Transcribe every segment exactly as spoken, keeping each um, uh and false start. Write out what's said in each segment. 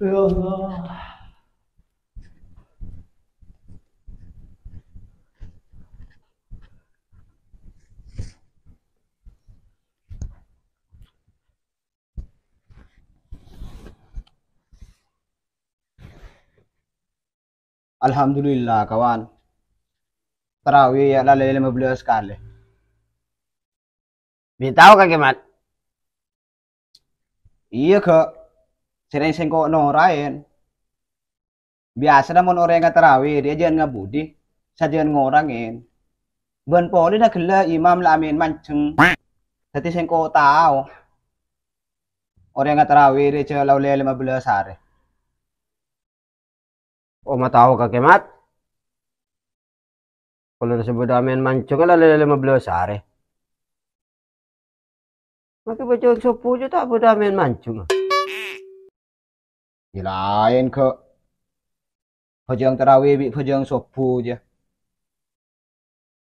Ya Allah. Alhamdulillah, kawan. Tarawih ya' la lèma bellâs kalè. Bi' tao, Ka Kemat? Iyâ, Ka'. Sèrèng sèngko' noraèn. Biyasana mon orèng atarawih, rèya jhân ngabudi, sajân ngorangèn. Bân polèna ghellâ' imam la amèn manjheng. Dhâddhi sèngko' tao. Orèng atarawih rèya jhâ' la ollè lèma bellâs arè. Oh, ma' tao, Ka Kemat? Polana sè bâdâ amèn manjheng la lè-, lèma bellâs arè. Makkè bhâjâng sobbhu jhâ' ta' bâdâ amèn manjheng. Yâ laèn, Ka'. Bhâjâng tarawih bi' bhâjâng sobbhu jhâ'.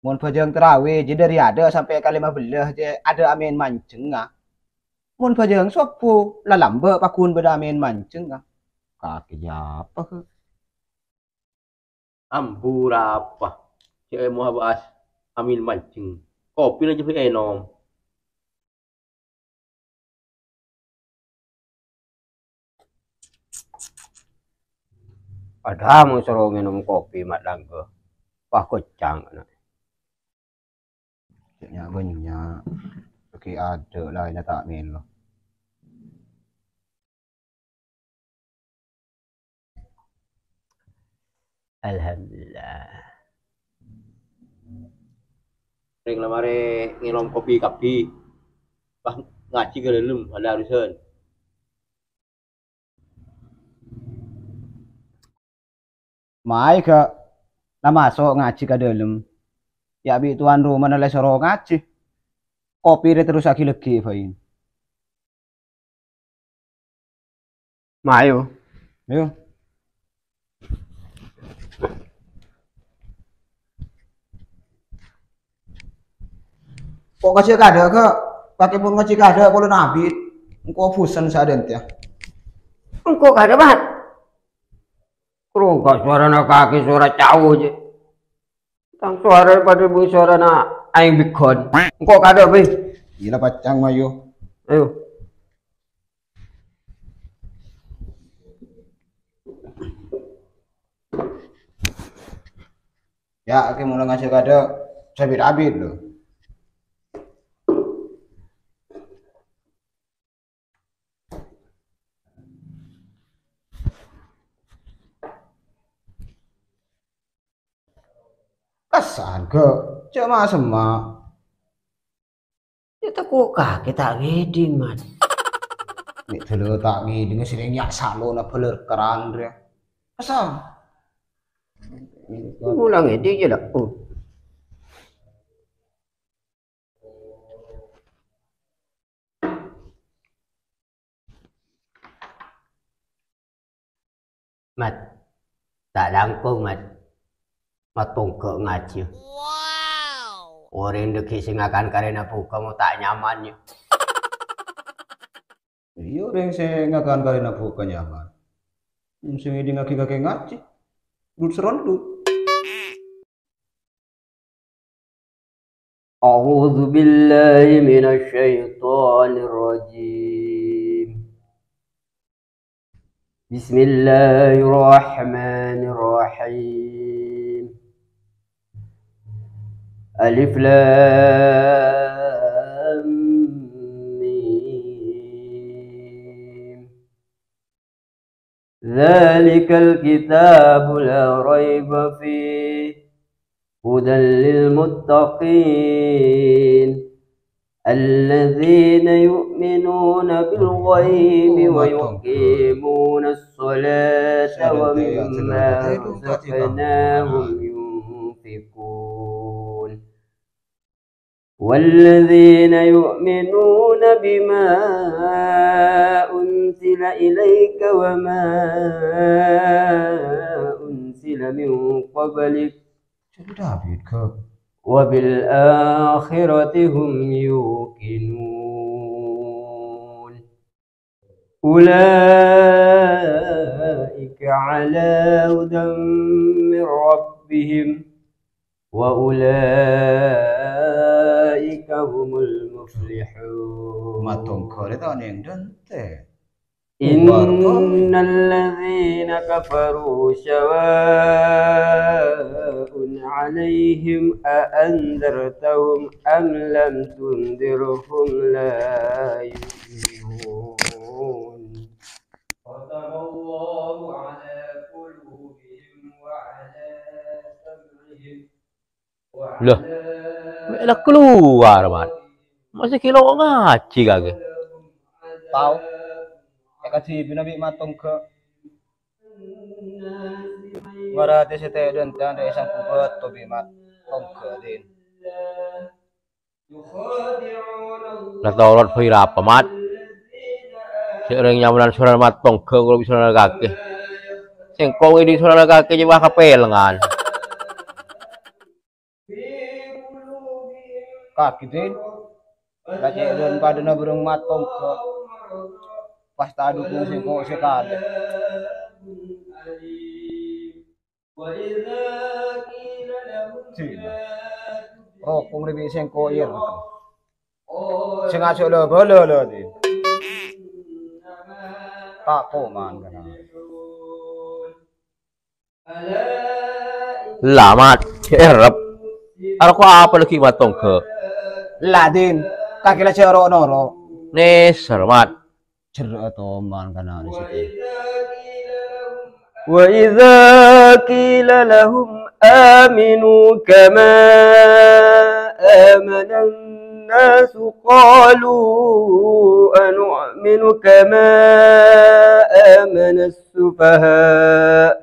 Mon bhâjâng tarawih jhâ' dâri adâ' sampè' ka lèma bellâs jhâ' adâ' amèn manjhengnga. Mon bhâjâng sobbhu, la lambâ' paggun bâdâ amèn manjhengnga. Kakè jâ apa, Ka'? Ambu rapa, cè' èmowa bâ'as amèn manjheng. Kopi la jhâ' ènom. Padahal mon soro ngènom kopi ma' langghâ. Wah, kocang, ana'. Cè' nya' bânnya'. Lagi adâ' laènna ta' mèlo. Alhamdulillah. Rèng la marè ngènom kopi kabbhi. Pas ngajhi ka dâlem, ada urusan. Mayu, Ka', la maso' ngajhi ka dâlem. Yâ' bi' towan romana la èsoro ngajhi. Kopi rè terrossaghi lèghi, bhâi. Mayu. Ayo. Kok ngajhi kadâ', Ka'? Pakè mon ngajhi kadâ' polana abit. Engko' bhusen sadhâjâ. Engko' kadâ', Mat. Krungka' sowarana kakè sora cao, jè. Tang sowara padâ bi' sowarana aèng bigghân. Engko' kadâ', Bi. Iyâ la, pacang, mayu. Ayo. Yâ, kakè mon la ngajhi kadâ', sabit-abit, lo. Kassan, Ka'. Jhâ' ma'-semma'. Yâ, tako' kakè ta' ngèdhing, Mat. Mè' dâlâ ta' ngèdhing, sèrèng ya' salona bhâlâr kerran, rè. Kassan. Mula ngèdhing, yâ, la. Oh. Mat, ta' langkong, Mat. Matongghâ ngajhi. Orèng dhâggi' sè ngakan karèna bhuka mo ta' nyaman, yâ. Iyâ, orèng sè ngakan karèna bhuka nyaman. Sè ngèdhingngaghi kakè ngajhi. Dut seron, dut. أعوذ بالله من الشيطان الرجيم. بسم الله الرحمن الرحيم. ألف لام ميم. ذلك الكتاب لا ريب فيه هدى للمتقين الذين يؤمنون بالغيب ويقيمون الصلاة ومما رزقناهم ينفقون. والذين يؤمنون بما أنزل إليك وما أنزل من قبلك Jadi David ke وبالآخرة هم يوقنون. أولئك على هدى من ربهم وأولئك هم المفلحون. Matongghâ rèya ta' nèng dântè'. إن الذين كفروا سواء عليهم أأنذرتهم أم لم تنذرهم لا يؤمنون. ختم الله على قلوبهم وعلى سمعهم Loh, mè' la kalowar, Mat. Masih kilo ngajhi kakè. Tao. Èkajhibina bi' matongghâ. Marè sè tèdhân tandhâ èsangghu bâto bi' matongghâ, Din. La tolot bhâi rapa, Mat? Sè orèng nyamana sora matongghâ, kaulâ bisa nalakaghi. Sèngko' ngèdhing sora nalakaghi cè' bâ' kapèlengan. Kaghi, Din. La cè' dhân padâna bhâreng matongghâ. Pas ta' adhukung sèngko' sakalè. Din. Rokong rè bi' sèngko' iyâ. Sè ngajhâk la-bâlâ la, Din. Ta' koman kana. La, Mat, errep. Aroko apa lagi matongghâ? La, Din, kakè la jhâ' ro'-noro'. Nèser, Mat. Jhâ' ro' toman kana sèttong. وإذا قيل لهم آمنوا كما آمن الناس قالوا أنؤمن كما آمن السفهاء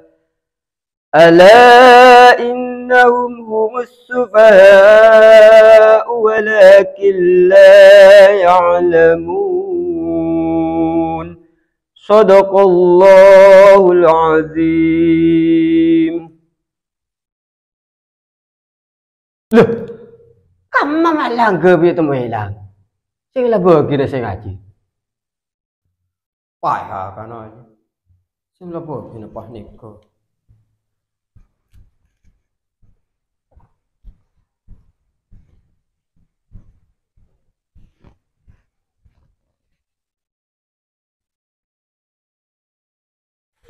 ألا إنهم هم السفهاء ولكن لا يعلمون. صدق الله العظيم. Loh, kamma ma' langghâ bi' temmo èlang? Sè la bâghi rè sè ngajhi. Paèha kana aja. Sè la bâghi napa nèka.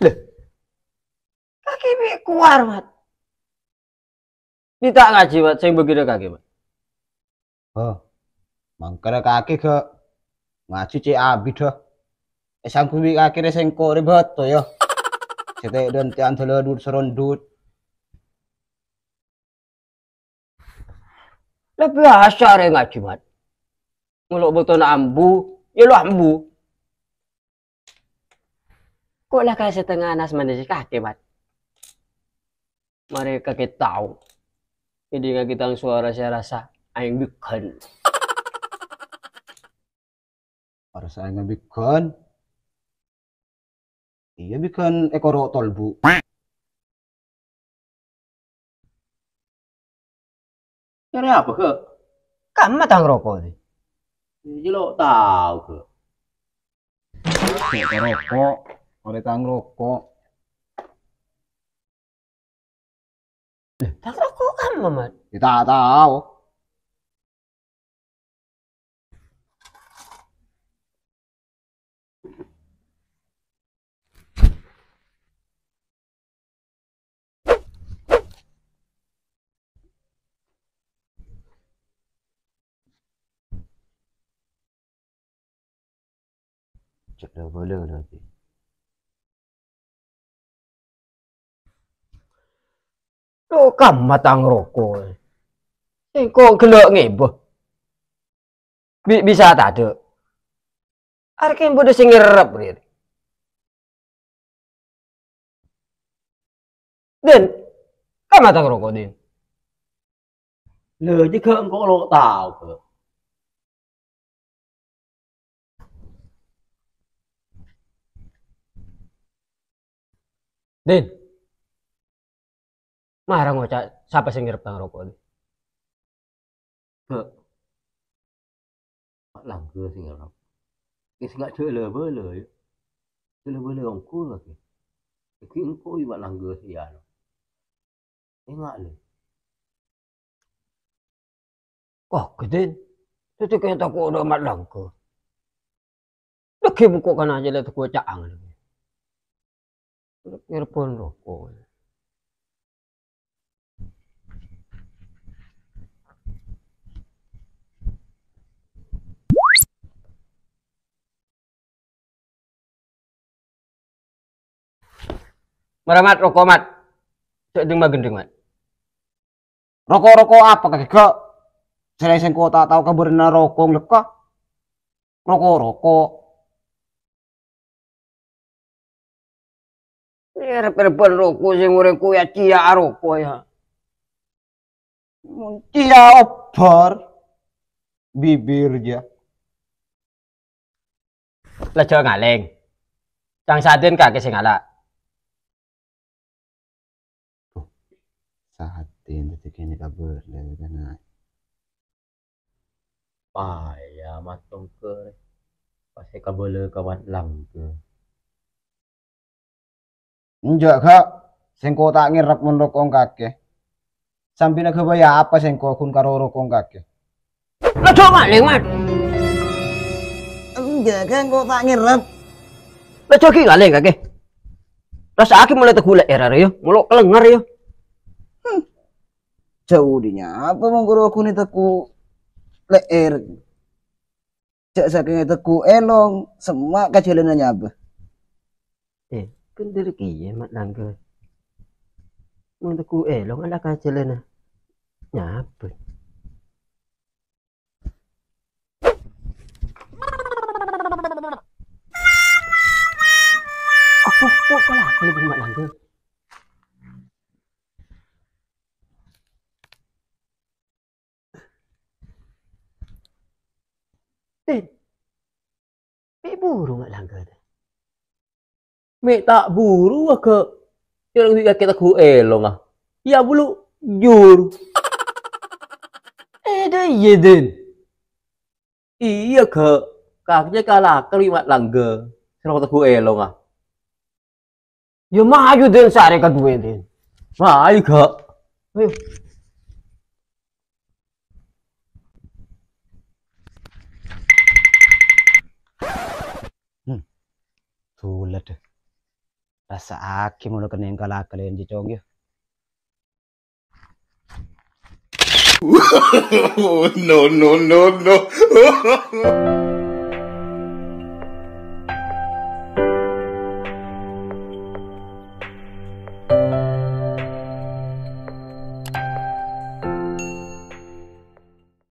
Lè, kakè bi' kowar, Mat. Dita' ngajhi, Mat, sè bâghi dâ' kakè, Mat. Oh, mangkana kakè ghâ' ngajhi cè' abit, dâ. Èsangghu bi' kakè rè sèngko' rè bâto, yâ. Sè tèdhân tèyan dâlâ dut-sarondut. La biyasa arè ngajhi, Mat. Molo bâktona ambu, yâ lo ambu. Ko' la ka setengana samana sè kakè, Mat. Marè kakè tao. Èdingngaghi tang sowara sè arassa aèng bigghân. Arassa aèng bigghân. Iyâ, bigghân èkoro' tolbu. Nyarè apa, Kè? Kamma tang roko' rè. Iyâ, lo' tao, Kè. Cè' roko', orèng tang roko'. Lè, tang roko' kamma, Mat? Yâ, ta' tao. Cè' la bâlâ lagi. Lo' kamma tang roko'. Sèngko' ghellâ' ngèbâ. Bi' bisa tadâ'. Arè kèng bâdâ sè ngerrep, rè. Din, kamma tang roko', Din? Lè, jâ' engko' lo' tao, Kè. Din. Mara ngoca' sapa sè ngerrep tang roko', Din? Bâ'. Mak langghâ sè ngerrep. Kè sènga' jâ' la bâlâ, yâ. Jâ' la bâlâ ongghu lagi. Ghi' engko' Mat Langga, ya. Enga' lè. Wah, gedhen. Dâddhi kèng tako' dâ' Mat Langga. Lagi buko kana aja lè tako' ca'ang lagi. Ngerbon roko. Mara, Mat, roko, Mat. Cè' ding magendeng, Mat. Roko-roko apa kakè, Ga'? Sè sèngko' ta' tao kabhârânna roko ngalèkka. Roko-roko. Rep-repan roko sè ngorèng koyâ ciya'a roko, ya. Mon ciya'a obbhâr, bibir, ya. La jhâ' ngalèng. Cang sadin kakè sè ngala'. Duh, sadin dâddhi kènè' kabhâr dâri kana. Paya matongkè, pas èkabâlâ ka Mat Langga. Enjâ', Ga'. Sèngko' ta' ngèrep mon roko kakè. Sampèyan aghâbây apa sèngko' ghun karo roko kakè? Lajhu ngalèng, Mat. Enjâ', Ga', engko' ta' ngèrep. Lajhu ghi' ngalèng kakè. Rassa'aghi molaè teggu' lè'èr arèya, molo' kalènger, ya. Hmm. Jhâu dhi' nyapa mon ghuru ghunè teggu' lè'èr? Jhâ' sakèng èteggu' èlong, semma' ka jhâlânna nyabâ. Eh, bhendher kèya, Mat Langga. Mon teggu' èlong ala ka jhâlânna nyabâ. Apa kok kalah aku lebih, Mat Langga? Din, mè' buru Mat Langga, Din? Mè' ta' buru, Ga'. Cè' neng kakè teggu' èlong, ah. Iyâ, bulu jur. Eh, dâ' iyâ, Din. Iyâ, Ga'. Kakè kalakar bi' Mat Langga. Sè roko teggu' èlong, ah. Ya, mayu, Din, sarè kaduwâ, Din. Mayu, Ga'. Ayo. Hmm. Tulâ, dâ. Rassa'aghi molo kennèng kala-kalèyan cècong, ya. Oh, no, no, no, no.